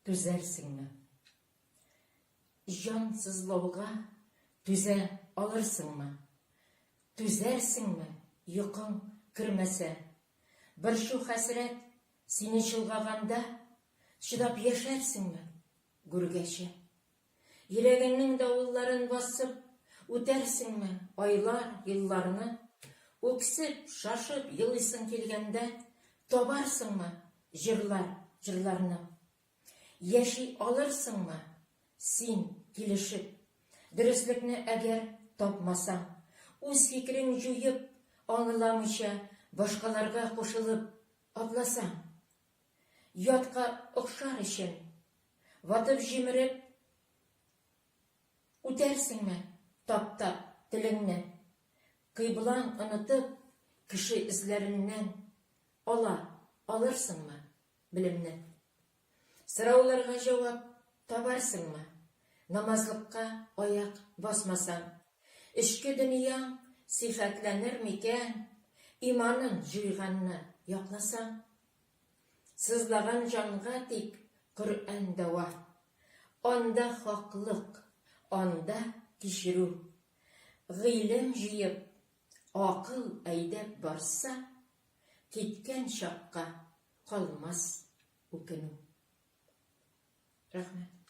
түзәрсеңме? Җан сызлауга түзә алырсыңмы? Түзәрсеңме, йокың кермәсә? Борчу-хәсрәт сине чолгаганда, Чыдап яшәрсеңме гүргәчә? Йөрәгеңнең давылларын басып Үтәрсеңме айлар, елларны? Үксеп, шашып елыйсың килгәндә, Табарсыңмы җырлар, җырларны? Яши алырсыңмы син килешеп, Дөреслекне әгәр тапмасаң? Үз фикерең җуеп, аңламыйча, Башкаларга кушылып атласаң? Ятка охшар өчен, ватып-җимереп Үтәрсеңме таптап телеңне? Кыйблаң онытып, кеше эзләреннән Ала алырсыңмы белемне? Сорауларга җавап табарсыңмы? Намазлыкка аяк басмасаң, Эчке дөньяң сихәтләнер микән, Иманын җуйганны якласаң? Сызлаган җанга тик Коръән дәва. Анда хаклык, анда кичерү. Гыйлем җыеп, акыл әйдәп барса, Киткән чакка калмас үкенү. Рәхмәт.